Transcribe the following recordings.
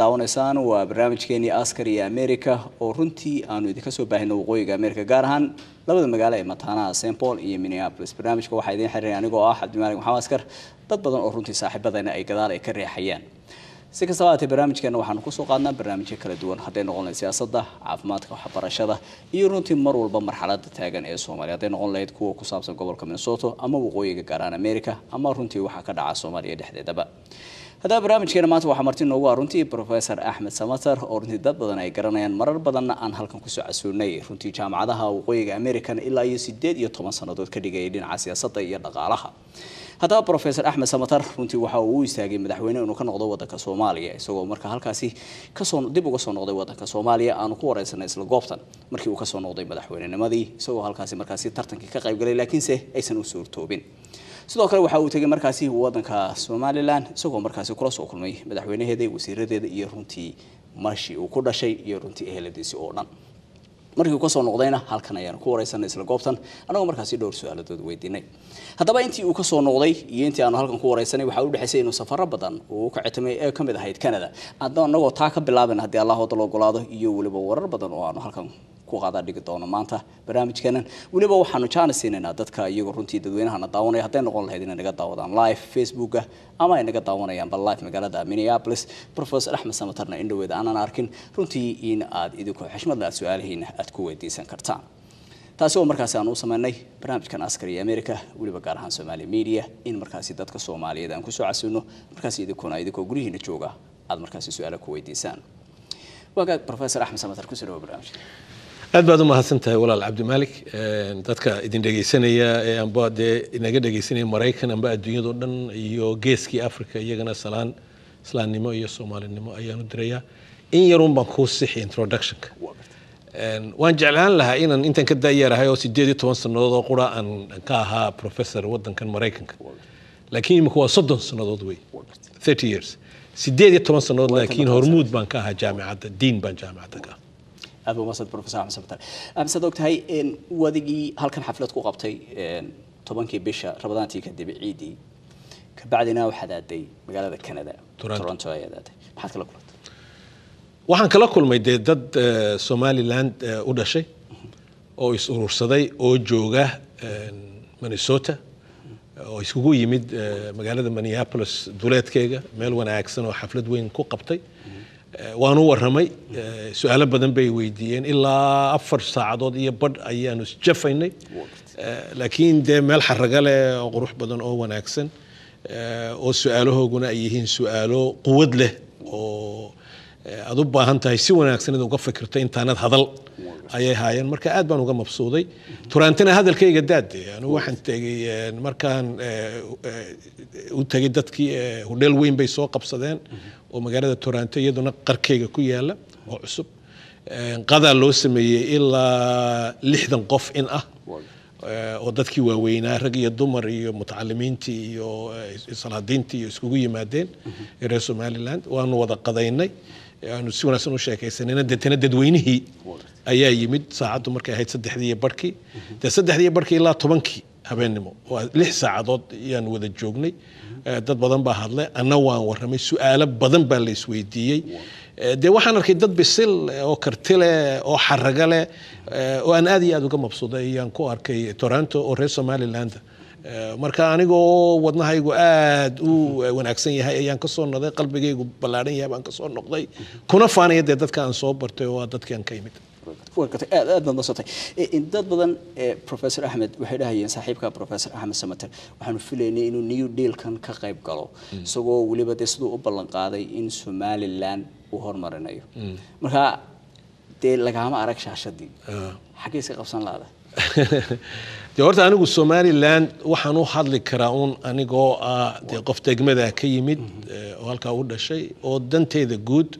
daawanaysaan waa barnaamijkeenii Askar iyo America oo runtii aanu idinka soo baahino waqooyiga America, gaar ahaan labada magaalo ee mataanaha St Paul iyo Minneapolis. Barnaamijka waxaa idiin xirinay anigoo ah Cabdimaalig Maxamed Askar, dad badan oo runtii saaxiibadayna ay gadaal ay ka riixayaan. Si kastaba haatee, barnaamijkeena waxaanu kusoo qaadnaa barnaamijyo kala duwan, hadday noqon lahayd siyaasadda, caafimaadka, waxbarashada iyo runtii mar walba marxaladda taagan ee Soomaaliya, hadday noqon lahayd kuwa ku saabsan gobolka Minnesota ama waqooyiga gaar ahaan America, ama runtii waxaa ka dhaca Soomaaliya dhexdeedaba. Haddaba barnaamijkeena maanta waxaa marti noogu ah runtii Professor Axmed Samater, oo runtii dad badan ay garanayaan, marar badanna aan halkan kusoo casuunay, runtii jaamacadaha waqooyiga American ilaa iyo 18 sannadood ka dhigayay dhinaca siyaasadda iyo dhaqaalaha. Haddaba Professor Axmed Samater runtii waxa uu u istaagay madaxweyne inuu ka noqdo wadanka Soomaaliya, isagoo marka halkaasi kasoo dib uga soo noqday wadanka Soomaaliya. Aanu ku wareysanay isla goobtan markii uu kasoo noqday madaxweynenimadii, isagoo halkaasi markaasi tartankii ka qaybgalay, laakiinse aysan u suurtoobin. Sidoo kale waxa uu tegay markaasi wadanka Somaliland, isagoo markaasi kula soo kulmay madaxweynaheeda, wasiiradeeda iyo runtii marshii uu ku dhashay iyo runtii eheladiisii oo dhan. Markii uu kasoo noqdayna halkan ayaanu ku wareysanay isla goobtan, anagoo markaasi dhowr su-aaladood weydiinay. Haddaba intii uu kasoo noqday iyo intii aanu halkan ku wareysanay waxaa u dhexaysay inuu safaro badan uu ka citamay ee kamid ahayd Canada. Haddaba anagoo taa ka bilaaban, haddii Allah wada ogolaado, iyo weliba warar badan oo aanu halkan ku qaada dhigi doono maanta barnaamijkeenan, weliba waxaanu jaanis siinaynaa dadka iyagoo runtii dadweynahana daawanaya, hadday noqon lahayd inay naga daawadaan live Facebooka ama ay naga daawanayaanba live magaalada Minneapolis, Professor Axmed Samatarna in dhaweeda aanan arkin, runtii in aad idinkoo xishmadla aad su-aalihiina aad ku weydiisan kartaan. Taasi oo markaasi aan u sameynay barnaamijkan Askar iyo America, weliba gaar ahaan Somali Media, in markaasi dadka Soomaaliyeed aan kusoo casuuno, markaasi idinkuna idinkoo guryihiina jooga aad markaasi su-aalo ku weydiisaan. Waagaag, Professor Axmed Samatar, kusoo dhawo barnaamijka. Aad baad u mahadsan tahay, walaal Cabdimaalik. Dadka idin dhegeysanaya ee amba dee inaga dhegeysanaya Maraykan amba adduunyado dhan iyo geeskii Africa, iyagana salaan islaamnimo iyo Soomaalinimo ayaan u dirayaa. In yarun baan kuu sixi introductionka. Waan jeclaan lahaa inaan intan ka daayarahay oo 18 sannadood oo qura aan ka ahaa professor wadankan Maraykanka, laakiin imika waa 30 sannadood wey, 30 years, 18 sannadood, laakiin hormuud baan ka ahaa jaamicadda, dean baan jaamicadda ka ahaa. Aad baa umahadsan, Professor Axmed Samatar. Axmed, og tahay wadigii halkan xaflad ku qabtay 10-kii bisha Ramadaantii kadib ciidii, kabacdina waxaad aaday magaalada Canada, Toronto ayaad aaday. Maxaad kala kulantay? Waxaan kala kulmay dee dad Somaliland u dhashay oo is urursaday oo jooga Minnesota oo iskugu yimid magaalada Minneapolis duleedkeega, meel wanaagsan oo xaflad weyn ku qabtay. Waan u warramay, su-aalo badan bay weydiiyeen, ilaa 4 saacadood iyo badh ayaanu isjafaynay, laakiin dee meel xaraga leh oo qurux badan oo wanaagsan oo su-aalahooguna ay yihiin su-aalo quwad leh oo aad u baahan tahay si wanaagsan inaad uga fikirto intaanad hadal ayay haayeen. Marka aad baan uga mabsuuday. Toronto-na hadalkayga daade, anigu waxaan tegey markaan u tegey dadkii, hodheel weyn bay soo qabsadeen oo magaalada Toronto iyaduna qarkeyga ku yaala oo cusub. Qadaa loo sameeyey ilaa 60 qof in ah oo dadkii waaweynaa, rag iyo dumar iyo mutacalimiintii iyo salaadiintii iyo iskugu yimaadeen reer Somaliland. Waanu wada qadaynay, aanu si wanaagsan u sheekaysanayna. Deetana dadweynihii ayaa yimid saacaddu markay ahayd 3:30-kii. Dee 3:30-kii ilaa 10-kii habeennimo waa 6 saacadood ayaan wada joognay. Dad badan baa hadlay, anna waan warramay, su-aalo badan baa la isweydiiyey. Dee waxaan arkay dad bisil oo karti leh oo xaraga leh oo aan aad iyo aad uga mabsuuday ayaan ku arkay Toronto oo reer Somaliland. Marka anigoo wadnahaygu aad u wanaagsan yahay ayaan kasoo noqday, qalbigaygu ballaadhan yahay baan kasoo noqday, kuna faanaya dee dadka aan soo bartay oo dadkii aan ka imid. Aad aad baad masatay. Dad badan, Professor Axmed, waxay dhahayeen saaxiibka Professor Axmed Samater waxaanu filaynay inuu New Dealkan ka qayb galo, isagoo weliba dee siduu u ballan qaaday in Somaliland uu horumarinayo. Marka dee lagaama arag shaashadii, xaggee iska qabsan laada? Dee horta anigu Somaliland waxaan u hadli karaa uun anigoo ah dee qof degmada ka yimid oo halkaa u dhashay oo danteeda guud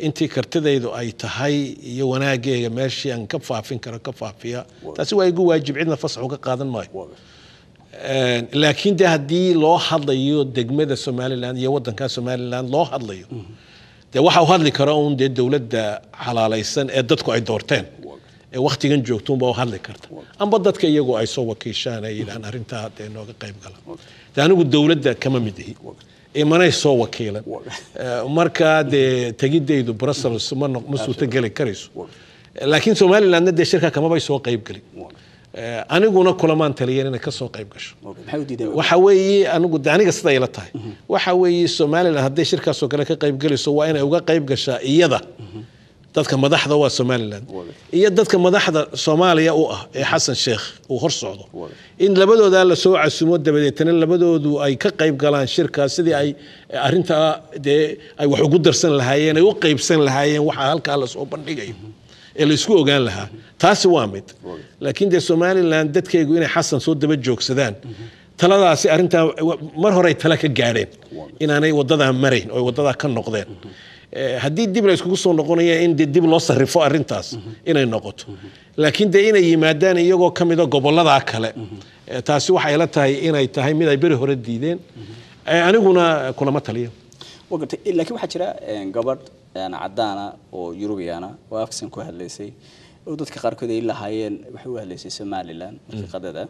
intii kartidaydu ay tahay iyo wanaaggeega meeshii aan ka faafin karo ka faafiya. Taasi waa igu waajib, cidna fasax uga qaadan maayo. Laakiin dee haddii loo hadlayo degmada Somaliland iyo wadanka Somaliland loo hadlayo, dee waxa u hadli kara uun dee dowladda xalaalaysan ee dadku ay doorteen ee waktigan joogtuunba u hadli karta, amba dadka iyagu ay soo wakiishaan ay yidhahaan arrintaa dee nooga qayb gala. Dee anigu dowladda kama mid ihi. Imanay soo wakiilan. Markaa dee tegidaydu Brussels ma suurtogeli karayso. Laakiin Somalilandna dee shirka kamabay soo qayb gelin, aniguna kulamaan taliyeen inay ka soo qayb gasho. Waxa weeye anigu aniga sida ila tahay waxa weeye, Somaliland hadday shirkaasoo kale ka qayb gelayso, waa inay uga qayb gashaa iyada dadka madaxda waa Somaliland iyo dadka madaxda Soomaaliya u ah ee Xasan Sheekh uu hor socdo, in labadooda la soo casumo, dabadeetana labadoodu ay ka qayb galaan shirkaas sidii ay arrintaa dee ay wax ugu darsan lahaayeen, ay u qaybsan lahaayeen waxa halkaa lasoo bandhigayo ee la isku ogaan lahaa. Taasi waa mid. Laakiin dee Somaliland dadkaygu inay Xasan soo daba joogsadaan taladaasi, arrintaa mar horey tala ka gaadheen inaanay wadadaa marayn oo wadadaa ka noqdeen. Haddii dib la iskugu soo noqonaya, in dee dib loo sarrifo arrintaas inay noqoto, laakiin dee inay yimaadaan iyagoo ka mida gobolladaa kale, taasi waxay la tahay inay tahay mid ay beri hore diideen. Aniguna kulama taliyo. Laakiin waxaa jira gabadh caddaana oo Yurubiyaana oo accent ku hadlaysay oo dadka qaarkood ay lahaayeen waxay u hadlaysay Somaliland markii qadada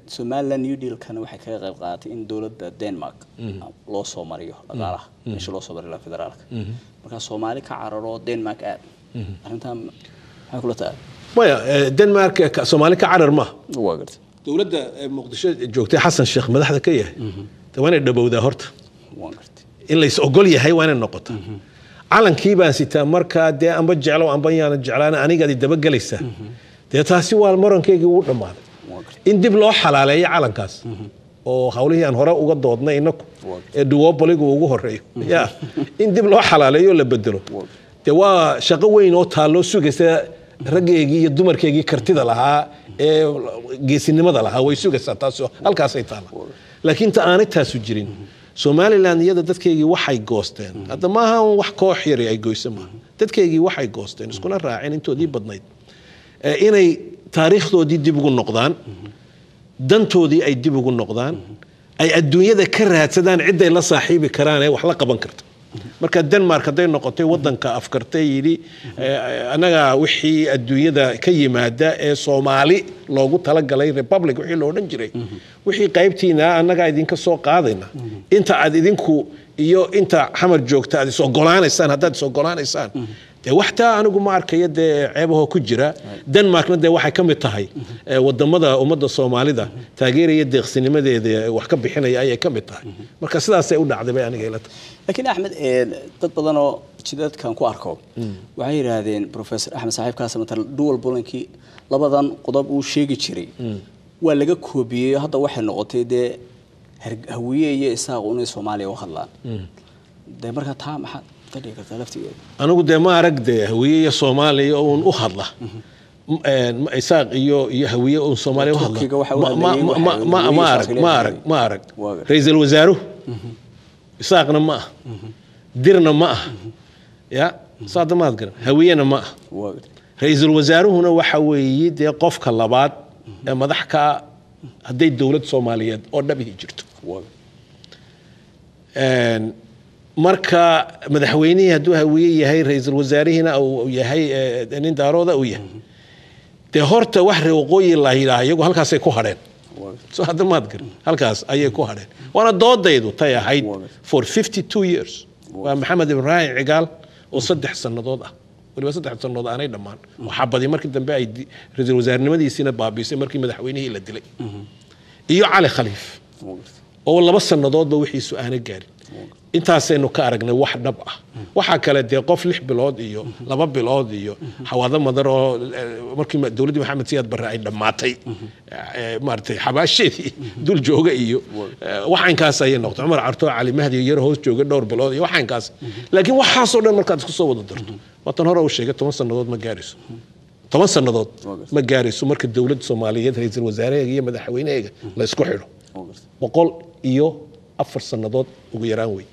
Somaliland New Deal-kana waxay kaga qayb qaadatay in dowladda Denmark loo soo mariyo dhaqaalaha meesha loo soo mariyo lahaa federaalka. Markaa Soomaali ka cararo Denmark aad, arrintaa maxay kula tahay? Maya, Denmark Soomaali ka carar maaha. Waa gartay. Dowladda Muqdisho joogtay, Xasan Sheekh madaxda ka yahay, de waa inay dhabowdaa horta. Waa gartay. In lays ogol yahay waa inay noqotaa. Calankii baan sitaa, markaa dee amba jeclo amba yaana jeclaan, anigaad dabagelaysaa, dee taasi waa marankeygii wuu dhammaaday. In dib loo xalaaleeyo calankaas oo hawlihii aan hore uga doodnay inaku ee duopolygu ugu horeeyo ya in dib loo xalaaleeyo la bedelo, dee waa shaqo weyn oo taalloo sugaysa raggeygii iyo dumarkeygii kartida lahaa ee geesinimada lahaa. Way sugaysaa taas, halkaasay taalla. Laakiin ta aanay taasu jirin, Somaliland iyada dadkeygii waxay goosteen hadda maaha wax koox yari ay goysa maaha. Dadkeygii waxay goosteen, iskuna raaceen intoodii badnayd, inay taariikhdoodii dib ugu noqdaan, dantoodii ay dib ugu noqdaan, ay adduunyada ka raadsadaan cidday la saaxiibi karaan ee wax la qaban karta. Marka Denmark hadday noqotay wadanka afkartay yidhi annaga wixii adduunyada ka yimaada ee Soomaali loogu talagalay, republic wixii lo odhan jiray, wixii qaybtiina annagaa idinka soo qaadayna inta aad idinku iyo inta Xamar joogta aad is ogolaanaysaan, haddaad is ogolaanaysaan, dee wax taa anigu ma arkayo dee ceebahoo ku jira. Denmarkna dee waxay ka mid tahay wadamada ummadda Soomaalida taageeraya, deeqsinimadeeda wax ka bixinaya ayay ka mid tahay. Marka sidaasay u dhacday bay aniga ila tahay. Laakiin Axmed, dad badan oo jidadkan ku arko waxay yidhaahdeen Professor Axmed saaxiibkaas matal dual bolankii labadan qodob uu sheegi jiray waa laga koobiyey. Hadda waxay noqotay dee Hawiye iyo Isaaq inay Soomaaliya u hadlaan. Dee marka taa maxaad ka dhigi kartaa laftigeeda? Anigu dee ma arag dee Hawiye iyo Soomaaliya uun u hadla, Isaaq iyo Hawiye uun Soomaaliya u hadla. Ma arag, ma arag, ma arag. Ra-iisul wasaaruhu Isaaqna ma ah, Dirna ma ah, ya saada maad garan, Hawiyena ma ah. Ra-iisul wasaaruhuna waxa weeye dee qofka labaad ee madax ka hadday dowlad Soomaaliyeed oo dhabihi jirto. Marka madaxweynihii hadduu Hawiye yahay, ra-iisul wasaarihiina uu yahay nin Daarooda uu yahay, dee horta wax reer waqooyi la yidhaah iyagu halkaasay ku hadheen. Soo hadda maad garan, halkaas ayay ku hadheen. Waana doodaydu tay ahayd for 52 years. Waa Maxamed Ibraahim Cigaal oo 3 sannadood ah, weliba 3 sannadood aanay dhammaan, oo xabadi markii dambe ay ra-iisul wasaarnimadiisiina baabiisay markii madaxweynihii la dilay, iyo Cali Khaliif oo 2 sannadoodba wixiisu aanay gaarin. Intaasaynu ka aragnay wax dhab ah. Waxaa kale dee qof 6 bilood iyo 2 bilood iyo xawaado madar oo markii dowladdii Maxamed Siyaad Barre ay dhammaatay maaragtay xabaasheedii dul jooga iyo waxaankaas ayay noqotay. Cumar Carto, Cali Mahdi yar hoos jooga dhowr bilood iyo waxaankaas. Laakiin waxaasoo dhan markaad isku soo wada darto, waatan hore u sheegay, 10 sannadood ma gaarayso, 10 sannadood ma gaarayso. Marka dowladda Soomaaliyeed ra-iisul wasaaraheega iyo madaxweynaheega la isku xidho, 104 sannadood ugu yaraan wey.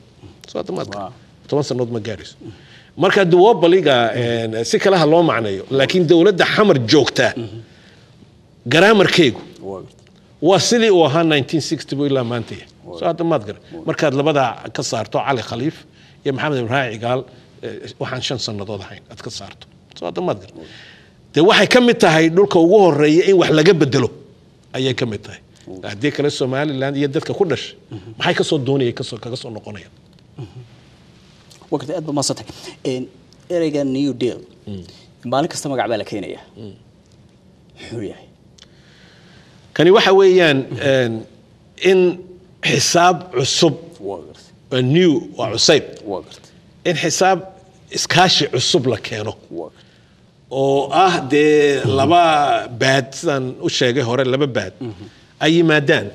Soo 10 sannadood ma gaarayso. Marka duopolyga si kale ha loo macneeyo, laakiin dowladda Xamar joogtaa grammarkeygu waa sidii uu ahaa 1960 buu ilaa maanta yahay. Soo hadda maad garan, markaad labadaa ka saarto Cali Khaliif iyo Maxamed Ibraahim Cigaal, waxaan 5 sannadood ahayn aad ka saarto, soo hadda maad garan, dee waxay ka mid tahay dhulka ugu horeeya in wax laga bedelo ayay ka mid tahay. Haddii kale Somaliland iyo dadka ku dhashay maxay kasoo doonaya, kasoo kaga soo noqonayaan? Waqti aad ba maasantay. Ereyga New Deal maalin kasta magac baa la keenaya, muxuu yahay? Kani waxa weeyaan in xisaab cusub, new waa cusayb, in xisaab iskaashi cusub la keeno oo ah dee laba baad, sidaan u sheegay hore, laba baad ay yimaadaan,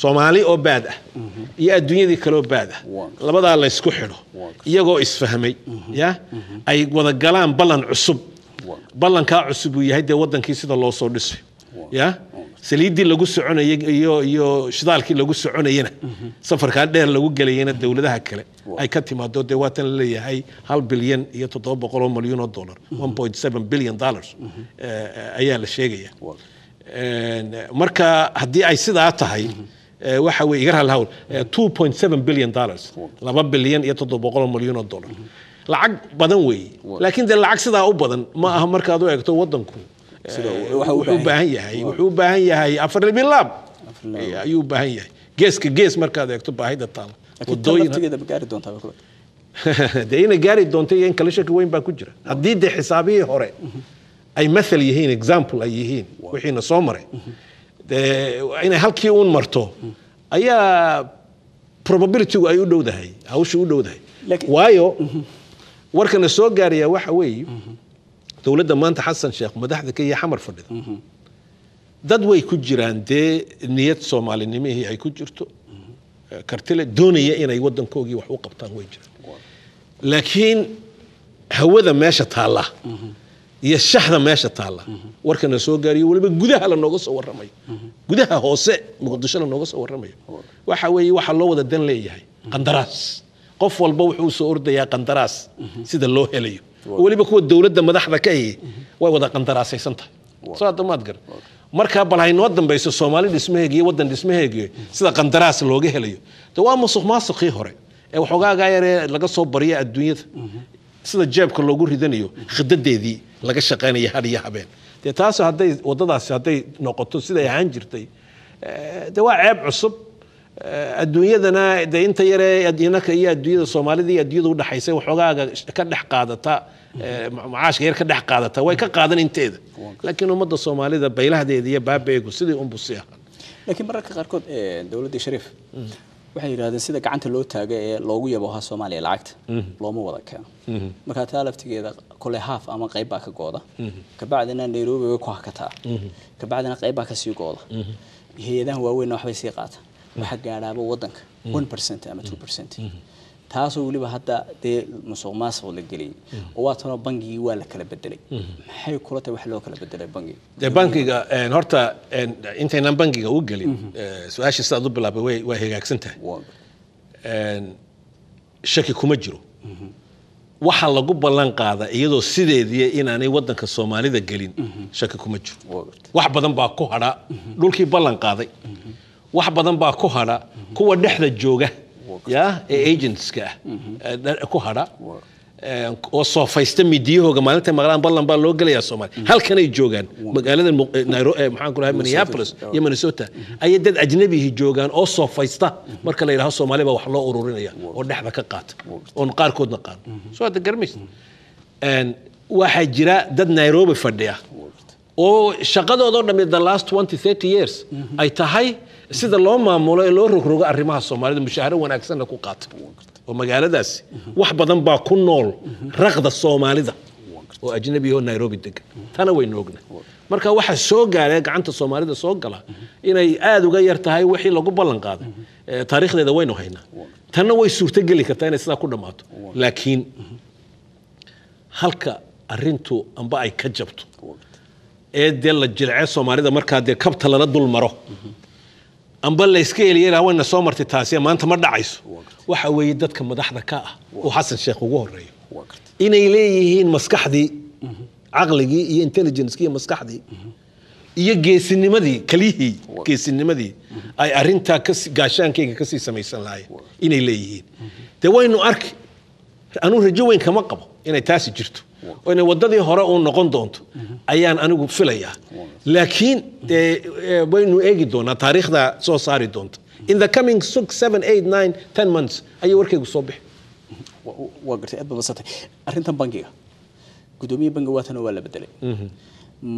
Soomaali oo baad ah iyo adduunyadii kaleoo baad ah, labadaa la ysku xidho iyagoo isfahmay, ya ay wada galaan ballan cusub. Ballankaa cusub uu yahay dee waddankii sida loo soo dhisayo, ya saliiddii lagu soconayay iyo shidaalkii lagu soconayena, safarkaa dheer lagu gelayena dowladaha kale ay ka timaado. Dee waatan la leeyahay 1 bilyan iyo 700 malyan oo dollar, $1.7 billion ayaa la sheegaya. Marka haddii ay sidaa tahay, waxa weye iga raali hawl, $2.7 billion, 2 bilyan iyo 700 malyan oo dollar, lacag badan weeye. Laakiin dee lacag sidaa u badan ma aha markaad u eegto waddanku wuxuu u baahan yahay. Wuxuu u baahan yahay afar laab ayuu u baahan yahay, geeska gees markaad eegto baahida taala. Wadooyin dee inay gaari doonto iyo in kale shaki weyn baa ku jira. Haddii dee xisaabihii hore ay mathal yihiin, example ay yihiin wixiina soo maray, dee inay halkii uun marto ayaa probabilitygu ay u dhowdahay, hawshu u dhowdahay. Waayo warkana soo gaaraya waxa weeye dowladda maanta Xasan Sheekh madaxda ka iyo Xamar fadhida dad way ku jiraan dee niyad soomaalinimihii ay ku jirto, kartile doonaya inay waddankoogii wax u qabtaan way jiraan. Laakiin hawada meesha taalla iyo shaxda meesha taalla warkana soo gaariyo, weliba gudaha la nooga soo warramayo, gudaha hoose Muqdisho la nooga soo warramayo, waxa weeye waxaa loo wada dan leeyahay qandaraas. Qof walba wuxuu soo ordayaa qandaraas sida loo helayo. Weliba kuwa dowladda madaxda ka ahi way wada qandaraasaysan tahay. Soo hadda maad garan. Marka bal haynoo dambayso Soomaali dhismaheegi iyo waddan dhismaheegi sida qandaraas looga helayo. De waa musuq maasuqii hore ee waxoogaagaa yaree laga soo barya adduunyada sida jeebka loogu ridanayo, khidadeedii laga shaqaynaya had iyo habeen. Dee taas hadday waddadaasi hadday noqoto siday ahaan jirtay, dee waa ceeb cusub. Adduunyadana dee inta yaree inaka iyo adduunyada, Soomaalida iyo adduunyada udhaxaysa, waxoogaaga ka dhex qaadata, macaashka yar ka dhex qaadata, way ka qaadan inteeda. Laakiin ummadda Soomaalida baylahdeeda iyo baabeegu sidii unbuu sii ahaan. Laakiin mararka qaarkood dowladdii Shariif waxay yidhahdeen sida gacanta loo taaga ee loogu yabooha Soomaaliya lacagta looma wada keeno. Markaa taa laftigeeda kole haaf ama qayb baa ka gooda, kabacdina Nairobi way ku hakataa, kabacdina qayb baa kasii gooda, hay-adaha waaweynna waxbay sii qaata, waxa gaadhaaba waddanka 1% ama 2%. Taasoo weliba hadda dee musuq maasuq la geliyey oo waa tanoo bangigii waa la kala bedelay. Maxay kula tahay wax loo kala bedelay bangiga? Dee bankiga horta intaynaan bankiga u gelin, su-aasha sidaad u bilaabay way hagaagsan tahay. Shaki kuma jiro waxa lagu ballan qaada iyadoo sideedii inaanay waddanka Soomaalida gelin, shaki kuma jiro. Wax badan baa ku hadha dhulkii ballan qaaday, wax badan baa ku hadha kuwa dhexda jooga ya ee agentska ah ku hadha oo soofaysta midiyahooga maalinta maqlaan ballan baa loo gelayaa Soomaaliya. Halkanay joogaan magaalada Nairobi, maxaan ku lahay, Minneapolis iyo Minnesota ayay dad ajnabihi joogaan oo soofaysta marka la yidhaahdo Soomaali baa wax loo ururinaya, oo dhexda ka qaata oon qaarkoodna qaano. Soo hadda garmays, waxaa jira dad Nairobi fadhiya oo shaqadoodoo dhammi the last 20 30 years ay tahay sida loo maamulo ee loo rogrogo arrimaha Soomaalida, mushaaharo wanaagsanna ku qaata. Oo magaaladaasi wax badan baa ku nool raqda Soomaalida oo ajnabi oo Nairobi degan, tana waynu ognahay. Marka waxa soo gaaray gacanta Soomaalida soo gala inay aada uga yar tahay wixii lagu ballan qaaday, taariikhdeeda waynu haynaa. Tanna way suurtogeli kartaa inay sidaa ku dhammaato. Laakiin halka arrintu amba ay ka jabto ee dee la jilce Soomaalida, markaa dee kabta lala dul maro amba la iska eliya, wayna soo martay taasi, maanta ma dhacayso. Waxa weeye dadka madaxda ka ah oo Xasan Sheekh ugu horeeyo inay leeyihiin maskaxdii, caqligii iyo intelligence iyo maskaxdii iyo geesinimadii, kalihii geesinimadii ay arrintaa kasi gaashaankayga kasii samaysan lahaayeen inay leeyihiin. Dee waynu arki. Anuu rajo weyn kama qabo inay taasi jirto. Oo inay waddadii hore uu noqon doonto ayaan anigu filayaa. Laakiin waynu eegi doonaa, taariikhda soo saari doonta. In the coming 6, 7, 8, 9, 10 months ayay warkaygu soo bixi. Waa gartay, aad baad basatay. Arrintan bangiga, gudoomiye bangi waatana waa la bedelay,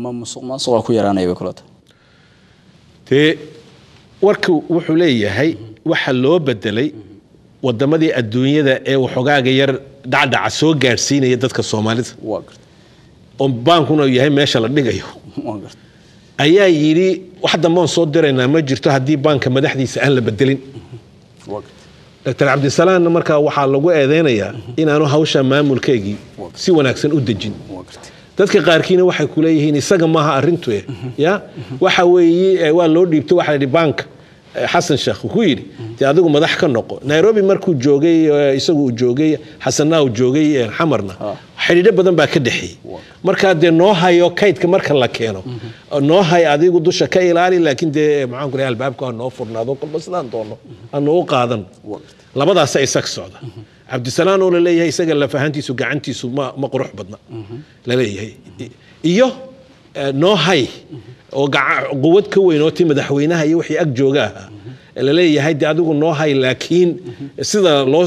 ma musuq maasuqa ku yaraanaya bay kula tahay? Dee warku wuxuu leeyahay waxa loo bedelay wadamadii adduunyada ee waxogaaga yar dhacdhaca soo gaadhsiinaya dadka Soomaalida, Waa gartay. oo baankuna yahay meesha la dhigayo, Waa gartay. ayaa yidhi wax dambe oon soo diraynaa ma jirto haddii baanka madaxdiisa aan la bedelin. Waa gartay. Dr. Cabdisalaamna markaa waxaa lagu eedeynayaa inaanu hawsha maamulkeygii si wanaagsan u dejin. Waa gartay. Dadka qaarkiina waxay ku leeyihiin isaga maaha arrintu, ya waxa weeye waa loo dhiibtay, waxaa la yidhi baanka Xasan Sheekh ku yidhi dee adigu madax ka noqo. Nairobi markuu joogay, isagu uu joogay, Xasanna uu joogay, Xamarna xidhiidho badan baa ka dhexeeyey. Markaa dee noo hayo kaydka marka la keeno, noo hay adigu dusha ka ilaali, laakiin dee maxaan ku leeyahay albaabka ha noo furnaado, kolba sidaan doono ha noo qaadan. Waa gartay. Labadaasa isaga socda. Cabdisalaan oo laleeyahay isaga lafahantiisu gacantiisu ma qurux badna laleeyahay, iyo noo hay oo quwad ka weyn oo ti madaxweynaha iyo wixii ag jooga ahaa laleeyahay, dee adigu noo hay, laakiin sida loo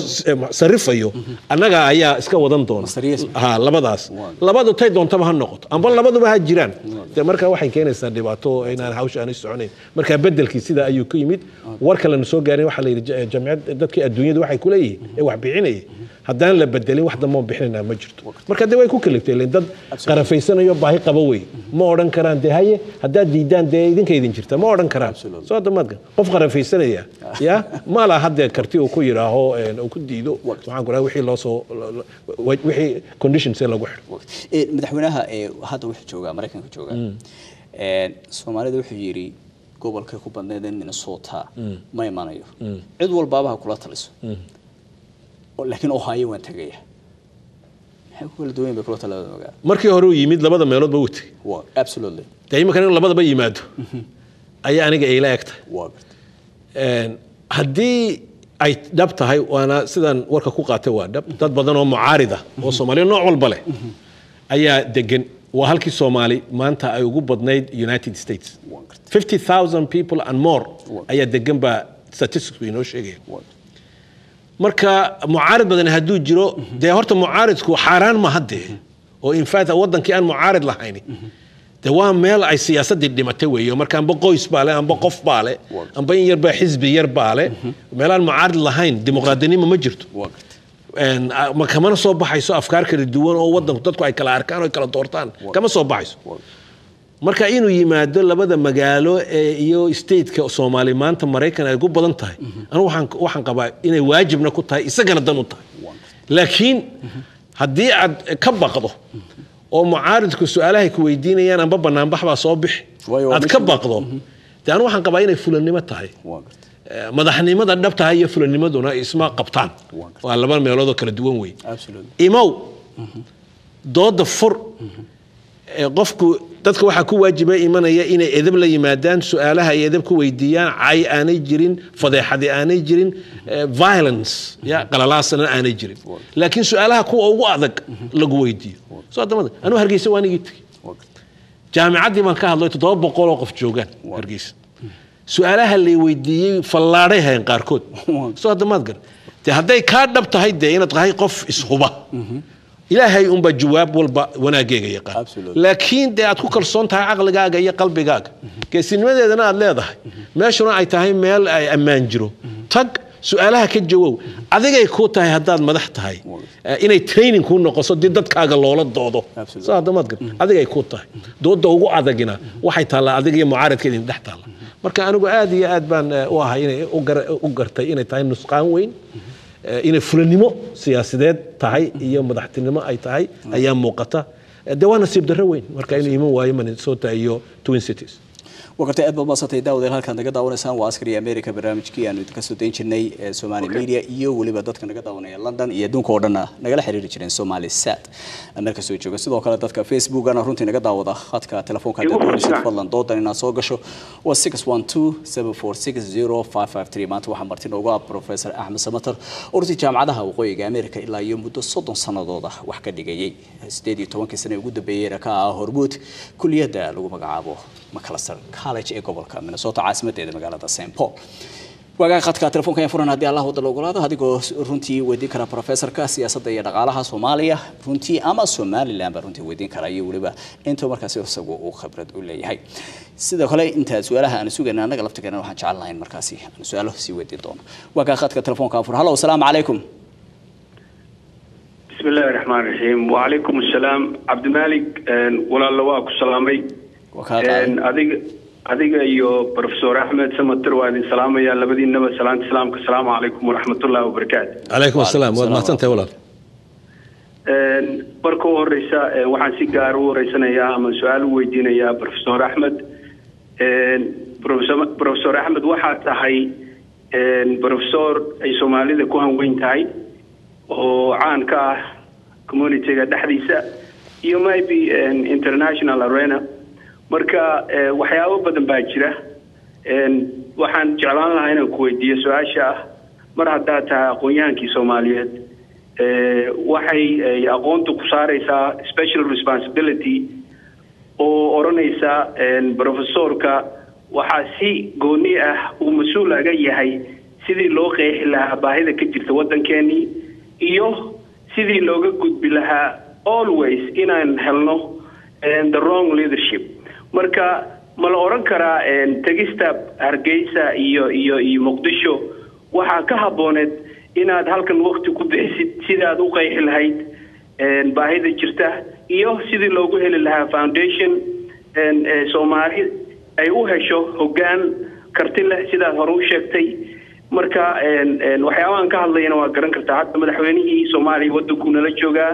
sarifayo annaga ayaa iska wadan doona. Masariis. Ha, labadaas labadu tay doontaba ha noqoto amba labaduba ha jiraan, dee marka waxay keenaysaa dhibaato inaan hawsha aanay soconayn. Marka bedelkii sidaa ayuu ku yimid. War kalena soo gaarin waxaa la yidhi jamciyad dadkii adduunyada waxay ku leeyihiin ee wax bixinayay haddaan la bedelin wax dambe oon bixinaynaa ma jirto. Marka dee way ku kaliftay ileen dad qarafaysanayo baahi qaba wey, ma odhan karaan dee haye haddaad diidaan dee idinka idin jirta, ma odhan karaan. Soo hadda maadka qof qarafaysanaya ya ma laha haddee karti uu ku yidhaaho uu ku diido waxaan ku dhahay wixii loo soo wixii conditions ee lagu xidho. Madaxweynaha hadda wuxuu joogaa Maraykanka joogaa. Soomaalida wuxuu yidhi gobolkay ku badneed ee Minnesota ma imanayo, cid walbaaba ha kula taliso, laakiin Ohio waan tegaya. Maxay ku kala duwan yihiin bay kula talada magaalo? Markii hore uu yimid labada meeloodba wuu tegey. Waa absolutely. Dee iminkan inuu labadaba yimaado ayaa aniga ila egtahay. Waa gartay. Haddii ay dhab tahay, waana sidaan warka ku qaatay, waa dhab, dad badan oo mucaarida oo Soomaaliya nooc walba leh ayaa degan. Waa halkii Soomaali maanta ay ugu badnayd United States. Waa gartay. 50,000 people and more ayaa degan baa statistics inoo sheegaya. Waa gartay. Marka mucaarid badan hadduu jiro, dee horta mucaaridku xaaraan ma haddee, oo in fact wadankii aan mucaarid lahayn dee waa meel ay siyaasadii dhimatay weeye. Marka amba qoys baa le, amba qof baa le, amba in yar baa xisbi yar baa le, meelaan mucaarid lahayn dimuqraadinimo ma jirto. Waa gartay. Ma kamana soo baxayso afkaar kala duwan oo wadanku dadku ay kala arkaan oo ay kala doortaan, kama soo baxayso. Waa Marka inuu yimaado labada magaalo ee iyo stateka Soomaali maanta Maraykan ay ku badan tahay, anigu waxaan qabaa inay waajibna ku tahay, isagana dan u tahay. Waa gartay. Laakiin haddii aad ka baqdo oo mucaaridku su-aalahay ku weydiinayaan amba banaanbax baa soo bixi Waayo, waa aad ka mission. baqdo, dee anigu waxaan qabaa inay fulannimo tahay. Waa gartay. Madaxnimada dhabtaha iyo fulanimaduna isma qabtaan. Waa gartay. Waa laba meelood oo kala duwan wey. Absolutely. Imow, dooda fur. Qofku dadka waxaa ku waajiba imanaya inay edeb la yimaadaan, su-aalaha ay edeb ku weydiiyaan, cay aanay jirin, fadeexadi aanay jirin, violence ya qalalaasana aanay jirin, laakiin su-aalaha kuwa ugu adag lagu weydiiyo. Soo adamada anigu Hargeysa waan igii tegey. Waa gartay. Jaamicaddii baan ka hadlay, 700 oo qof joogaan Hargeysa. Su-aalaha lay weydiiyey fallaadhay hayn qaarkood. Soo hadda maad gar dee hadday kaa dhab tahay dee inaad tahay qof ishuba, Ilaahay unbaa jawaab walba wanaageega yaqaan. Absolutely. Laakiin dee aad ku kalsoon tahay caqligaaga iyo qalbigaaga, geesinimadeedana aad leedahay, meeshuna ay tahay meel ay ammaan jiro, tag, su-aalaha ka jawow. Adigay kuu tahay haddaad madax tahay inay training kuu noqoso dii dadkaaga loola doodo. Absolutely. Soo hadda maad gar adigay kuu tahay. Dooda ugu adagina waxay taallaa adiga iyo mucaaridka idin dhex taalla. Marka anigu aad iyo aad baan u ahay inay u gartay inay tahay nusqaan weyn, inay fulanimo siyaasadeed tahay iyo madaxtinimo ay tahay ayaa muuqata. Dee waa nasiib darro weyn marka inuu iman waayo Minnesota iyo Twin Cities. Wagartay, aad baad mahadsantay. Daawadeel, halkaad naga daawanaysaan waa Askari America, barnaamijkii aanu idinka soo dayn jirnay ee Somali Media, iyo weliba dadka naga daawanaya London iyo adduunka oo dhanna nagala xiriiri jireen Somali Sat America soo jooga. Sidoo kale dadka Facebookana runtii naga daawada, khadka telefoonka haddaad doonaysid fadlan doodan inaad soo gasho waa 612-746-0553. Maanta waxaa marti noogu ah Professor Axmed Samatar oo runtii jaamacadaha waqooyiga America ilaa iyo muddo 30 sanadooda wax ka dhigayay, 18-kii sane ugu dambeeyeyna ka ah hormuud kuliyadda lagu magacaabo Macalester College ee gobolka Minnesota, caasimadeeda magaalada St Paul. Waagaa khadka telefoonka ayaan furan haddii Allah wada la ogolaado, adigoo runtii weydiin kara professorka siyaasadda iyo dhaqaalaha Soomaaliya runtii ama Somaliland ba runtii weydiin kara, iyo weliba intuu markaasi isagu uu khibrad u leeyahay. Sidoo kale inta su-aalaha aan sugayna, annaga laftigeena waxaan jecel lahayn markaasi aan su-aalo sii weydiin doono. Waagaa khadka telefoonka aan furan. Hallo, asalaamu calaykum. بسم الله الرحمن الرحيم، وعليكم السلام. عبد المالك، ولا waa ku salaamay. Waa kaa qaaday. Adiga iyo Professor Axmed Samater waa idin salaamaya labadiinaba salaanta islaamka. Asalaamu calaykum waraxmatullahi wabarakaatu. Calaykum asalaam, waad mahadsantahay walaal. Marka u horeysa, waxaan si gaar u horeysanayaa ama su-aal u weydiinayaa Professor Axmed. Professor Axmed, waxaa tahay professor ay Soomaalida ku hanweyn tahay oo caan ka ah communityga dhexdiisa iyo maybe international arena. Marka waxyaabo badan baa jira. Waxaan jeclaan lahaa inaan ku weydiiyo su-aasha ah, mar haddaad tahay aqoon-yahankii Soomaaliyeed, waxay aqoontu ku saareysaa special responsibility oo odhanaysa professorka waxaa si gooni ah uu mas-uul aga yahay sidii loo qeexi lahaa baahida ka jirta waddankeenii iyo sidii looga gudbi lahaa always inaan helno the wrong leadership. Marka ma la odhan karaa tegista Hargeysa iyo Muqdisho waxaa ka habbooneed inaad halkan waqti ku bixisid sidaad u qeexi lahayd baahida jirta iyo sidii loogu heli lahaa foundation Soomaali ay u hesho hoggaan karti leh, sidaad hore u sheegtay? Marka waxyaabahan ka hadlayana waa garan kartaa. Hadda madaxweynihii Soomaaliya waddankuu nala joogaa,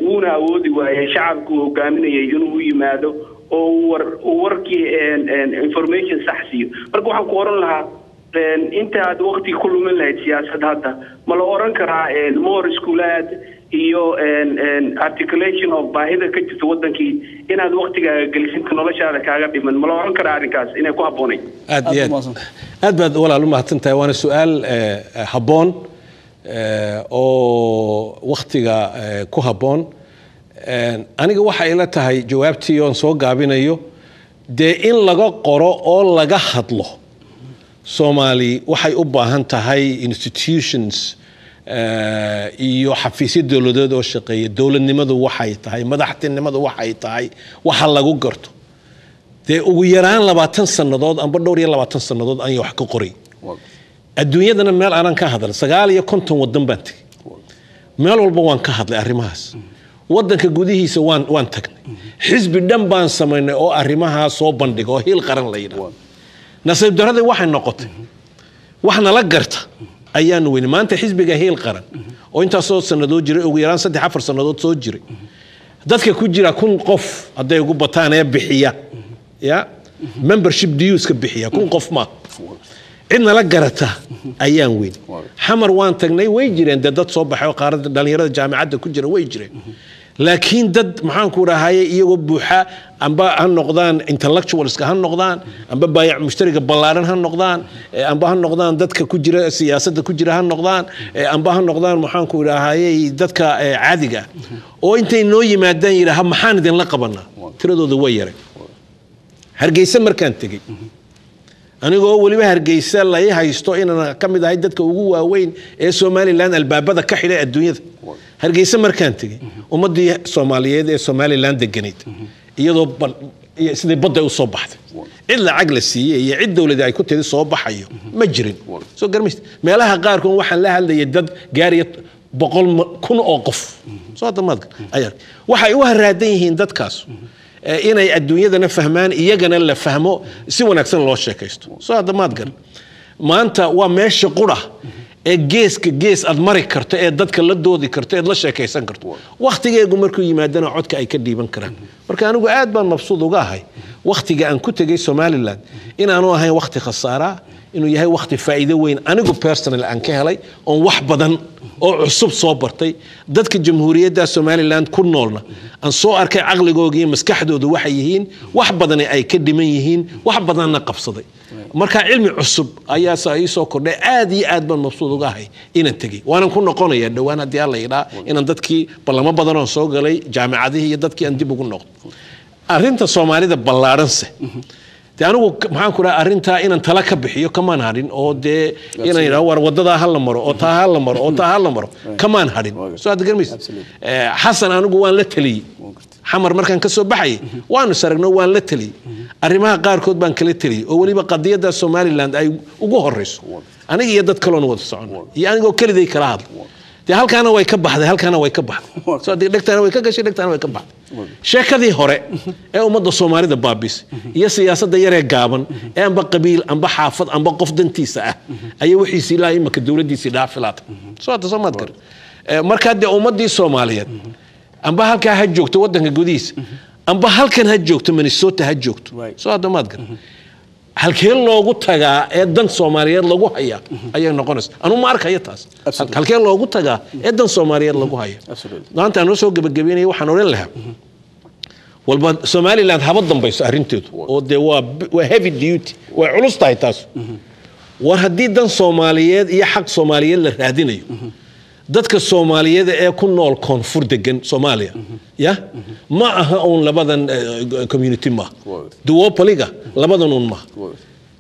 wuuna awoodi waayey shacabku uu hogaaminayay inuu u yimaado oo war uu warkii information sax siiyo. Marka waxaan ku oran lahaa, intaad waqti ku lumin lahayd siyaasad hadda, ma la oran karaa more iskuulaad iyo articulation of baahida ka jirta wadankii inaad waqtigaaga gelisinta noloshaada kaaga dhiman? Ma la oran karaa arrinkaas inay ku habboonayd? Aad iyo aad aad baad walaal u mahadsan tahay, waana su-aal habboon oo waktiga ku habboon. Aniga waxa ila tahay jawaabtii oon soo gaabinayo, dee in laga qoro oo laga hadlo Soomaali waxay u baahan tahay institutions iyo xafiisyo dowladeed oo shaqeeya, dowladnimadu waxay tahay, madaxtinimadu waxay tahay, waxa lagu garto. Dee ugu yaraan 20 sannadood amba dhowr iyo 20 sannadood ayaan wax ka qoray. Adduunyadana meel aanan ka hadal, 59 wadan baan tegey, meel walba waan ka hadlay arrimahaas. Wadanka gudihiisa waan tagnay, xisbi dhan baan samaynay oo arrimahaa soo bandhiga oo Hiil Qaran la yidhaha. Nasiib daradii waxay noqotay wax nala garta ayaanu weyne. Maanta xisbiga Hiil Qaran oo intaasoo sannadood jiray, ugu yaraan 3 4 sannadood soo jiray, dadka ku jira 1000 qof hadday ugu bataan ee bixiya ya membership dueska bixiya, 1000 qof ma cid nala garata ayaan weyn. Xamar waan tagnay, way jireen dee dad soo baxay oo qaarada dhalinyarada jaamicadda ku jira way jireen, laakiin dad maxaan ku dhahaye iyagoo buuxa, amba ha noqdaan intellectualska ha noqdaan, amba baayac mushtariga ballaaran ha noqdaan, amba ha noqdaan dadka ku jira siyaasadda ku jira ha noqdaan, amba ha noqdaan maxaan ku dhahaye dadka caadiga ah oo intay noo yimaadaan yidhaaha maxaan idinla qabanaa, tiradooda way yareen. Hargeysa markaan tegey, anigoo weliba Hargeysa lai haysto inaan ka mid ahay dadka ugu waaweyn ee Somaliland albaabada ka xidhay adduunyada, Hargeysa markaan tegey ummaddii Soomaaliyeed ee Somaliland deganayd iyadoo sidii badda u soo baxday, cid lacag la siiyey iyo cid dowladi ay ku tiri soo baxayo ma jirin. Soo garmayst, meelaha qaarkood waxaan la hadlayay dad gaaraya 100,000 oo qof. Soo hadda ayaa waxay u haraadan yihiin dadkaas inay adduunyadana fahmaan, iyagana la fahmo, si wanaagsan loo sheekaysto. Soo hadda maad garan, maanta waa meesha qura Ee geeska gees aad mari karto, ee dadka la doodi karto, eed la sheekaysan karto, wakhtigeegu markuu yimaadana codka ay ka dhiiban karaan. Marka anigu aad baan mabsuud uga ahay wakhtiga aan ku tegay Somaliland inaanu ahayn wakhti khasaara, inuu yahay wakhti faa'iido weyn anigu personal aan ka helay, oon wax badan oo cusub soo bartay, dadka Jamhuuriyadda Somaliland ku noolna aan soo arkay caqligooga iyo maskaxdoodu waxay yihiin, wax badani ay ka dhiman yihiin, wax badanna qabsaday. Marka cilmi cusub ayaa saa ii soo kordhay. Aad iyo aad baan mabsuud uga ahay inaan tegey, waanan ku noqonayaa dhowaan haddii Alla yidhaa, inaan dadkii ballamo badan oon soo galay jaamicadihii iyo dadkii aan dib ugu noqdo. Arrinta Soomaalida ballaadhanse dee anigu maxaan ku dhaha, arrintaa inaan tala ka bixiyo kamaan hadhin, oo dee inaan idhaho war wadadaa ha la maro oo taa ha la maro oo taa ha la maro kamaan hadhin. Soo hadda garmaysa, Xasan anigu waan la taliyey. Xamar markaan ka soo baxayay waanu saragno, waan la taliyey, arrimaha qaarkood baan kala taliyey, oo weliba qadiyadda Somaliland ay ugu horeyso, aniga iyo dad kaloon wada socono iyo anigoo keliday kala hadla. Dee halkaana way ka baxday, halkaana way ka baxday. Soo dee dhegtaana way ka gashay, dhegtaana way ka baxday. Sheekadii hore ee ummadda Soomaalida baabisay iyo siyaasadda yaree gaaban ee amba qabiil amba xaafad amba qof dantiisa ah ayaa wixiisii ilaa imaka dowladdiisii dhaafilaatay. Soo hadda soo maad garan. Markaa dee ummaddii Soomaaliyeed amba halkaa ha joogto waddanka gudihiisa, amba halkan ha joogto, Minnesota ha joogto. Soo hadda maad garan, halkee loogu tagaa ee dan Soomaaliyeed lagu hayaa ayay noqonaysa. Anu ma arkayo taas. Halkee loogu tagaa ee dan Soomaaliyeed lagu haya? Maanta anoo soo gebagabeynaya waxaan odhan lahaa, walba Somaliland haba dambayso arrinteedu, oo dee waa heavy duty, way culus tahay taas. War haddii dan Soomaaliyeed iyo xaq Soomaaliyeed la raadinayo, dadka Soomaaliyeed ee ku nool koonfur degan Soomaaliya ya ma aha uun labadan community, maaha duopolyga labadan uun maaha.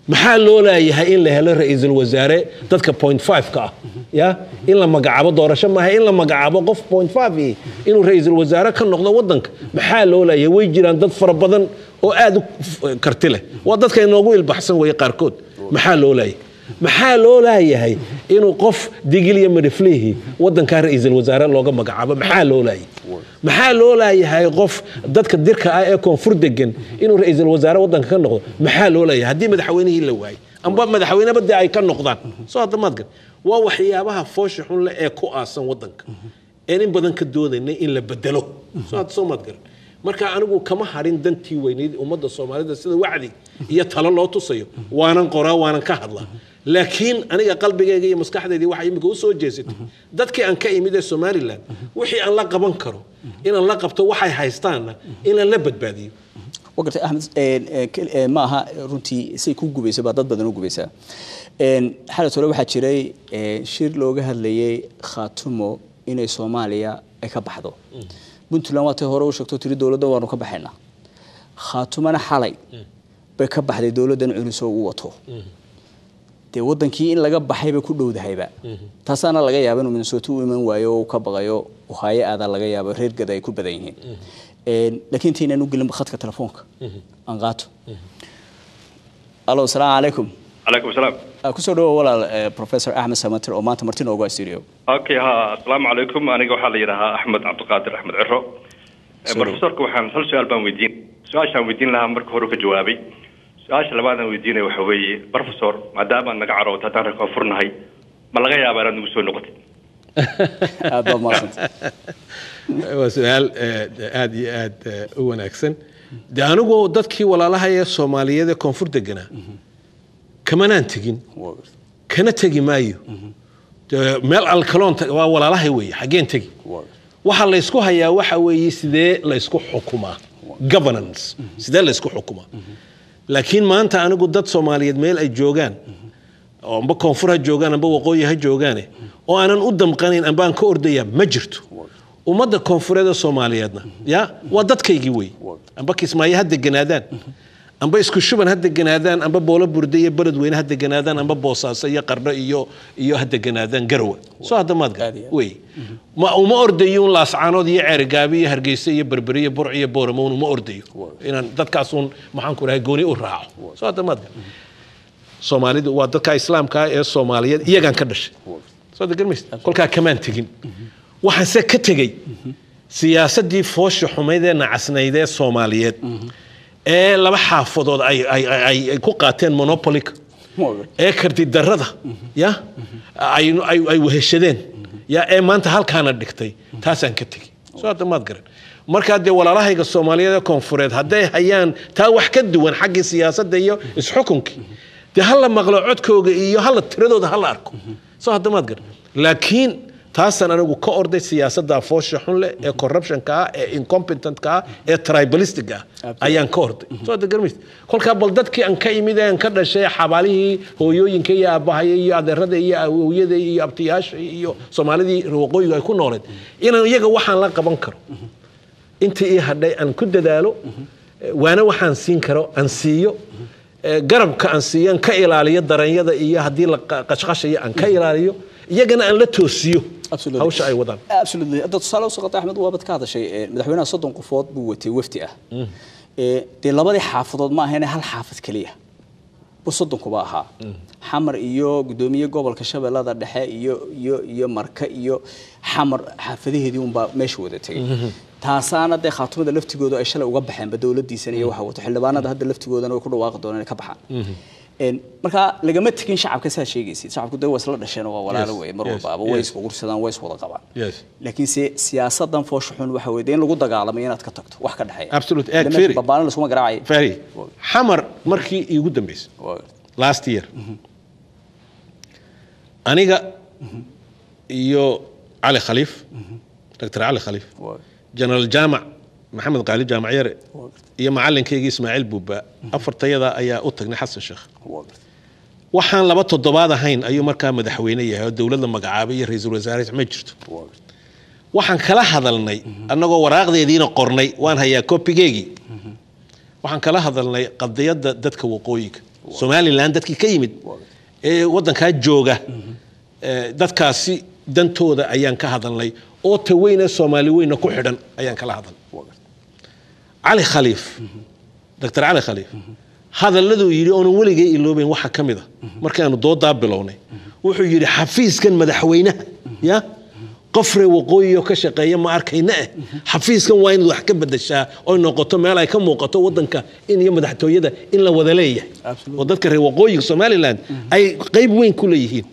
Maxaa loo leeyahay in la helo ra-iisul wasaare dadka 0.5 ka ah ya in la magacaabo? Doorasho maaha, in la magacaabo qof 0.5 inuu ra-iisul wasaare ka noqdo wadanka, maxaa loo leeyahay? Way jiraan dad fara badan oo aad u karti leh, waa dadka inoogu ilbaxsan weeye qaarkood. Maxaa loo leeyahay? Maxaa loo leeyahay inuu qof Digil iyo Midhiflihi wadankaa ra-iisul wasaare looga magacaabo? Maxaa loo leeyahay? Maxaa loo leeyahay qof dadka dirka ah ee koonfur degan inuu ra-iisul wasaare wadanka ka noqdo? Maxaa loo leeyahay haddii madaxweynihii la waayay amba madaxweyneba dee ay ka noqdaan? Soo hadda maad gar, waa waxyaabaha foosha xun leh ee ku aasan wadanka een in badan ka doodaynay in la bedelo. Soo hadda soo maad garan, marka anigu kama harin dantii weyneyd ummadda Soomaalida sida wacdi iyo talo loo tusayo, waanan qoraa, waanan ka hadlaa, laakiin aniga qalbigayga iyo maskaxdaydii waxay imika u soo jeesatay dadkii aan ka imid ee Somaliland, wixii aan la qaban karo inaan la qabto, waxay haystaanna inaan la badbaadiyo. Wa gartay, Axmed. Ma aha runtii say ku gubayso baa dad badan u gubaysaa. Xalat hore waxaa jiray shir looga hadlayay Khaatumo inay Soomaaliya ay ka baxdo. Puntland waa tay hore u sheegto, tiri dowladda waanu ka baxaynaa. Khaatumana xalay bay ka baxday dowladdan culus oo u wato. Dee wadankii in laga baxay bay ku dhowdahayba. Taasaana laga yaaba inuu Minnesota u iman waayo oo uu ka baqayo Ohio aadaa laga yaabo, reer Gada ay ku badan yihiin. Laakiin intaynaan u gelin khadka telefoonka aan qaato. Alo, asalaamu calaykum. Calaykum asalaam. Kusoo dhawo walaal, Professor Axmed Samater oo maanta marti noogu ah studio. Okay, ha, asalaamu calaykum. Aniga waxaa la yidhahaa Axmed Cabdiqaadir Axmed Ciro. Professorka waxaan hal su-aal baan weydiin, su-aashaan weydiin lahaa marka hore ka jawaabay. Su-aasha labaadaan weydiinaya waxa weeye, professor, maadaama aad naga carooto haddaan reer koonfurnahay, ma laga yaabaa inaad nagu soo noqotid? Aad baad mahadsantay. Waa su-aal aad iyo aad u wanaagsan. De anigu dadkii walaalaha ee Soomaaliyeed ee koonfur deganaa kamanaan tegin, kana tegi maayo. Dee meel alkaloon waa walaalahay weeye, xaggeen tegi? Waxa la ysku hayaa waxa weeye sidee la ysku xukumaa, governance, sidee la ysku xukumaa. Laakiin maanta anigu dad Soomaaliyeed meel ay joogaan oo amba koonfur ha joogaan amba waqooyi ha joogaane oo aanan u damqanayn amba aan ka ordaya ma jirto. Ummadda koonfureed ee Soomaaliyeedna ya waa dadkaygii wey, amba Kismaayo ha deganaadaan, amba Isku Shuban ha deganaadaan, amba Boolo Burde iyo Beledweyne ha deganaadaan, amba Boosaaso iyo Qardho iyo ha deganaadaan Garowe. Soo hadda maad gar Aad iyo aad. Wey ma uma ordayo un Laascaanood iyo Ceerigaabi iyo Hargeysa iyo Berberi iyo Burc iyo Booramo un uma ordayo inaan dadkaasuun maxaan ku dhahay gooni u raaco. Soo hadda maad gar, Soomaalidu waa dadka Islaamka ah ee Soomaaliyeed, iyagaan ka dhashay. Soo hadda garmaysa, kolkaa kamaan tegin. Waxaanse ka tegey siyaasaddii foosha xumayd ee nacasnayd ee Soomaaliyeed ee laba xaafadood ay ku qaateen monopolyka. Ee karti darrada ya ay weheshadeen ya ee maanta halkaana dhigtay, taasaan ka tegey. Soo hadda maad garan. Markaa dee walaalahayga Soomaaliyeed ee koonfureed hadday hayaan taa wax ka duwan xaggii siyaasadda iyo isxukunkii, dee hala maqlo codkooga iyo hala tiradooda hala arko. Soo hadda maad garan. Laakiin taasaan anigu ka orday, siyaasadda foosha xun leh ee corruptionka ah ee incompetentka ah ee tribalistic ah ayaan ka orday. Soo hadda garmaysid. Kolkaa bal dadkii aan ka imid ee aan ka dhashay, xabaalihii hooyooyinka iyo aabahaya iyo adeerada iyo awowyada iyo abtiyaasha iyo Soomaalidii waqooyiga ay ku nooleed, inaan iyaga waxaan la qaban karo intii ii hadhay aan ku dadaalo, waana waxaan siin karo aan siiyo, garabka aan siiyo, aan ka ilaaliyo daranyada iyo haddii la qashqashayo aan ka ilaaliyo, iyagana aan la toosiyo hawsha ay wadaan. Absolutely. Hadda tusaale usoo qatay Axmed, waabad ka hadashay, madaxweynaha 30 qofood buu watay wafdi ah. Dee labadii xaafadood ma ahayn hal xaafad keliya buu 30kuba ahaa, Xamar iyo gudoomiye gobolka Shabeellada Dhexe iyo Marka iyo Xamar xaafadaheedii unbaa meesha wada tegay. Taasaana dee Khaatumada laftigooda ay shalay uga baxeenba dowladiisana iyo waxa wato xildhibaanada hadda laftigoodana way ku dhawaaqi doonaan inay ka baxaan. Marka lagama tegin shacabka saa sheegaysid. Shacabku dee waa isla dhasheen oo waa walaalo weeye mar walbaaba, way isku gursadaan, way is wada qabaan. Laakiin se siyaasadan foosha xun waxa weeye dee in lagu dagaalamay inaad ka tagto wax ka dhexeeya. Absolutely. Meesha Firi. Babaalan laskuma garaacay. Fari Xamar markii iigu dambeysay last year, aniga iyo Cali Khaliif, Dr Cali Khaliif, General Jaamac Maxamed Qaali, Jaamac Yare, iyo macalinkaygii Ismaaciil Buuba, afartayada ayaa u tagnay Xasan Sheekh. Waxaan 2 toddobaad ahayn ayuu markaa madaxweyne yahay oo dowladda magacaabay iyo ra-iisul wasaare ma jirto. Waxaan kala hadalnay annagoo waraaqdeediina qornay, waan hayaa kopigeygii, waxaan kala hadalnay qadiyadda dadka waqooyiga Somaliland, dadkii ka yimid ee waddankaa jooga, dadkaasi dantooda ayaan ka hadalnay oo ta weyne Soomaali weyna ku xidhan ayaan kala hadalnay. Cali Khaliif, Dr Cali Khaliif, hadalladuu yidhi oonan weligay iloobayn waxaa ka mid a markaanu doodaa bilownay, wuxuu yidhi xafiiskan madaxweynaha ya qof reer waqooyi oo ka shaqeeya ma arkayna, xafiiskan waa inaad wax ka bedeshaa oy noqoto meel ay ka muuqato wadanka in iyo madaxtooyada in la wada leeyahay oo dadka reer waqooyiga Somaliland ay qayb weyn ku leeyihiin.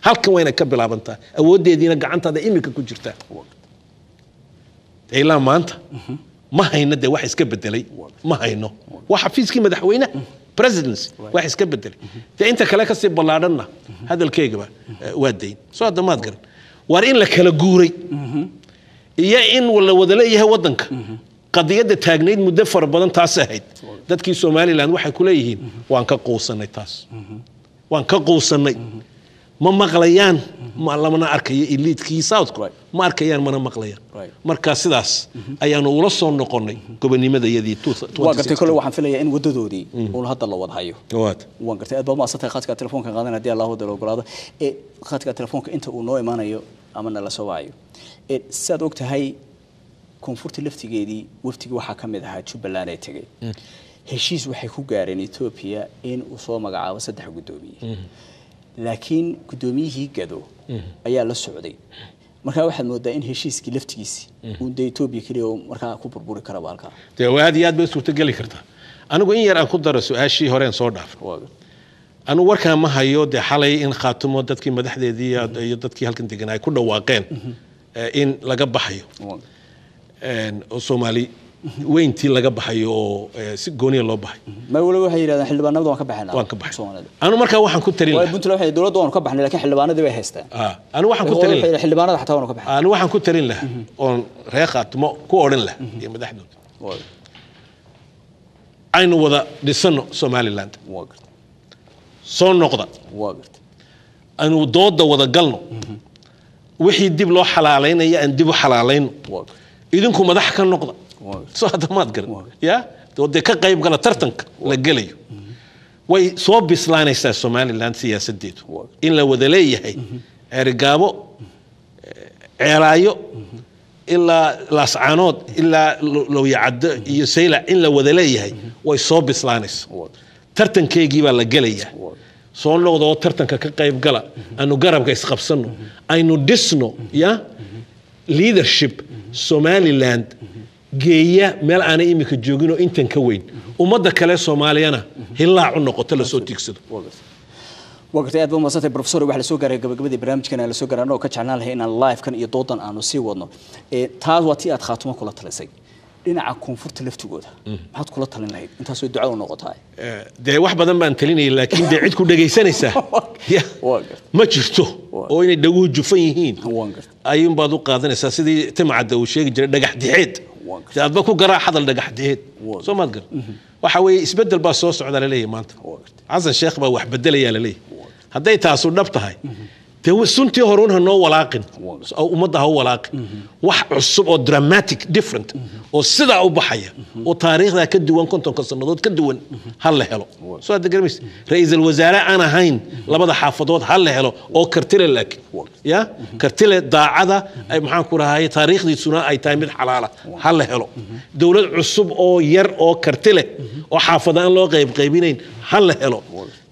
Halkan waa inay ka bilaabantaa, awooddeediina gacantaada imika ku jirtaa. Ilaa maanta ma hayno dee wax iska bedelay, ma hayno. Waa xafiiskii madaxweynaha, presidency, wax iska bedelay. Dee inta kale kasii ballaadhanna hadalkaygaba waa dayn. Soo hadda maad garan. Waar in la kala guuray iyo in la wada leeyahay waddanka, qadiyadda taagnayd muddo fara badan taas ahayd. Dadkii Somaliland waxay ku leeyihiin waan ka quusanay taas, waan ka quusanay. Ma maqlayaan, ma lamana arkayo eliitkii southku, ma arkayaan mana maqlayaan. Marka sidaas ayaanu ula soo noqonay gobonimadayadii. Waa gartay. Kole waxaan filayaa in wadadoodii uun hadda la wada hayo. Waad Waan gartay, aad baad maadsantahay. Khadka telefoonka qaadan haddii Allah wada ogolaado. Khadka telefoonka inta uu noo imaanayo ama nala soo wacayo, sidaad og tahay koonfurta laftigeedii waftigii waxaa ka mid ahaa Jubbaland ee tegey. Heshiis waxay ku gaareen Ethiopia in uu soo magacaabo 3 guddoomiye, laakiin guddoomiyihii Gado ayaa la socday. Markaa waxaad moodaa in heshiiskii laftigiisi uu dee Ethiopia keliya uu markaa ku burburi karaba halkaa. Dee aad iyo aad bay suurtogeli kartaa. Anigu in yar aan ku daro su-aashii horeen soo dhaafay. Anigu warkaa ma hayo dee xalay in Khaatumo dadkii madaxdeedii iyo dadkii halkan degan ay ku dhawaaqeen in laga baxayo oo Soomaali weyntii laga baxayo oo si gooniya loo baxay. Ma waliba waxay yidhahdeen xildhibaanada waan ka baxaynaa. Waan ka baxay. Soomaalida. Anu markaa waxaan ku talin Waayo lahaa Puntland waxay dowladda waanu ka baxnay, laakiin xildhibaanadii bay haystaan. Anu waxaan ku talin Waxay lahaa xildhibaanada xataa waanu ka baxnay. Anu waxaan ku talin lahaa oon reer Khaatumo ku odhan lahaa iyo madaxdooda, aynu wada dhisano Somaliland. Waa gartay. Soo noqda. Waa gartay. Aynu dooda wada galno, wixii dib loo xalaalaynaya aan dib u xalaalayno. Waa gartay. Idinku madax ka noqda. Waa gartay. Soo hadda maad garan ya oo dee ka qayb gala tartanka la gelayo. Way soo bislaanaysaa Somaliland siyaasadeedu in la wada leeyahay Ceerigaabo, Ceelaayo ilaa Laascaanood ilaa Lowyacaddo iyo Saylac in la wada leeyahay way soo bislaanaysaa. Tartankeygii baa la gelayaa. Soo noqda oo tartanka ka qayb gala, aanu garabka isqabsanno, aynu dhisno ya leadership Somaliland geeya meel aanay imika joogin oo intan ka weyn, ummadda kale Soomaaliyana hillaac u noqoto lasoo tiigsado. Waa gartay. Waa gartay, aad ba umadsantay, professor. Waxaa lasoo gaaray gabagabadii barnaamijkan aan lasoo gaaray, anagoo ka jeclaan lahay inaan live-kan iyo doodan aanu sii wadno. Taas waa tii aad Khaatumo kula talisay. Dhinaca koonfurta laftigooda maxaad kula talin lahayd, intaasoo ducada u noqotahay? Dee wax badan baan talinayay, laakiin dee cid ku dhegaysanaysaa ma jirto, oo inay dhaguhu jufan yihiin ayuun baad u qaadanaysaa, sidii Timacadda uu sheegi jiray, dhagax dixeed. Dee adba ku garaa hadal dhagax dixeed. Soo maad gar? Waxa weeye, isbeddel baa soo socda laleeyahay maanta. Xasan Sheekh baa wax bedelayaa laleeyahay. Hadday taasu dhab tahay, dee suntii horuun ha noo walaaqin oo ummadda ha u walaaqin. Wax cusub oo dramatic different oo sidaa u baxaya oo taariikhdaa ka duwan, 50-ka sannadood ka duwan, ha la helo. Soo hadda garamaysa, ra-iisul wasaare aan ahayn labada xaafadood ha la helo, oo kartile, laakiin ya kartile daacada ay, maxaan ku rahay, taariikhdiisuna ay tahay mid xalaala ha la helo. Dowlad cusub oo yar oo karti leh oo xaafada aan loo qayb qaybinayn ha la helo.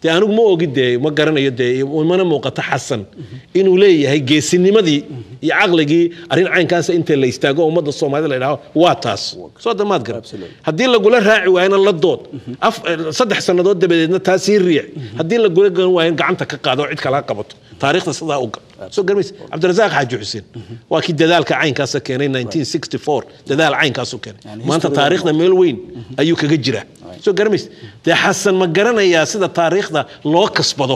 Dee anigu ma ogi, dee ma garanayo, dee mana muuqato Xasan inuu leeyahay geesinimadii iyo caqligii arrin caynkaasa inta la istaago ummadda Soomaalida la idhaho waa taas. Soo damaad garan? Haddii lagula raaci waayana la dood, 3 sannadood dabadeedna taa sii riic. Haddii lagula garan waayana gacanta ka qaado oo cid kala qabato. Taariikhda sidaa u gal. Soo garmaysa? Cabdirasaaq Xaaji Xuseen waa kii dadaalka caynkaasa keenay 1964, dadaal caynkaasu keenay. Maanta taariikhda meel weyn ayuu kaga jiraa. Soo garmaysa? Dee Xasan ma garanayaa sida taariikhda loo kasbado,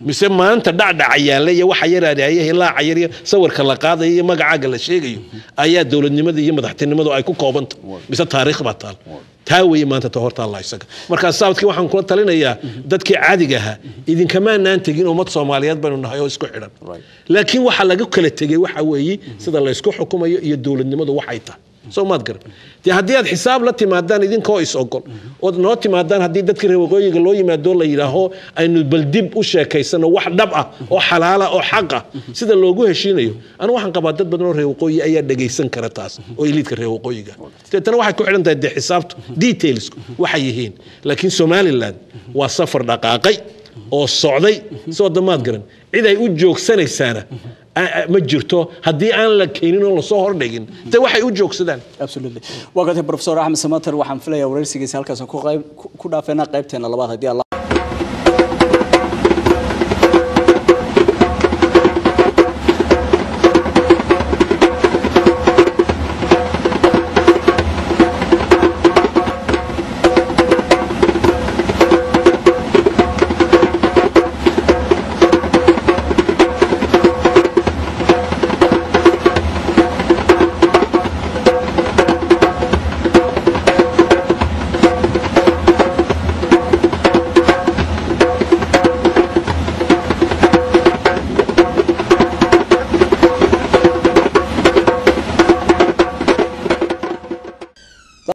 mise maanta dhacdhaca yaalla iyo waxa yaraadaya, hilaaca yar iyo sawirka la qaadayo iyo magacaaga la sheegayo ayaa dowladnimada iyo madaxtinimadu ay ku koobanta, mise taariikh baa taal? Taa weeye maanta ta hortaalla isaga. Markaa saabadkii waxaan kula talinayaa dadkii caadiga ahaa, idinkamaanaan tegin, ummad Soomaaliyeed baynu nahay oo isku xidhan, laakiin waxa laga kala tegey waxa weeye sida laysku xukumayo iyo dowladnimadu waxay tahay. Soo maad garan? Dee haddii aad xisaab la timaadaan idinkoo is ogol ood noo timaadaan, haddii dadka reer waqooyiga loo yimaado la yidhaaho aynu bal dib u sheekaysano wax dhab ah oo xalaala oo xaq ah sida loogu heshiinayo, anu waxaan qabaa dad badan oo reer waqooyi ayaa dhegaysan kara taas, oo elite-ka reer waqooyiga. Deetana waxay ku xidhan tahay dee xisaabtu, detailsku waxay yihiin. Laakiin Somaliland waa safar dhaqaaqay oo socday. Soo damaad garan? Cid ay u joogsanaysaana ma jirto haddii aan la keenin oo lasoo hordhigin de waxay u joogsadaan. Absolutely, waa gartay, Professor Axmed Samater. Waxaan filayaa wareysigiisa halkaas ku qayb ku dhaafeynaa qaybteena labaad haddii Allah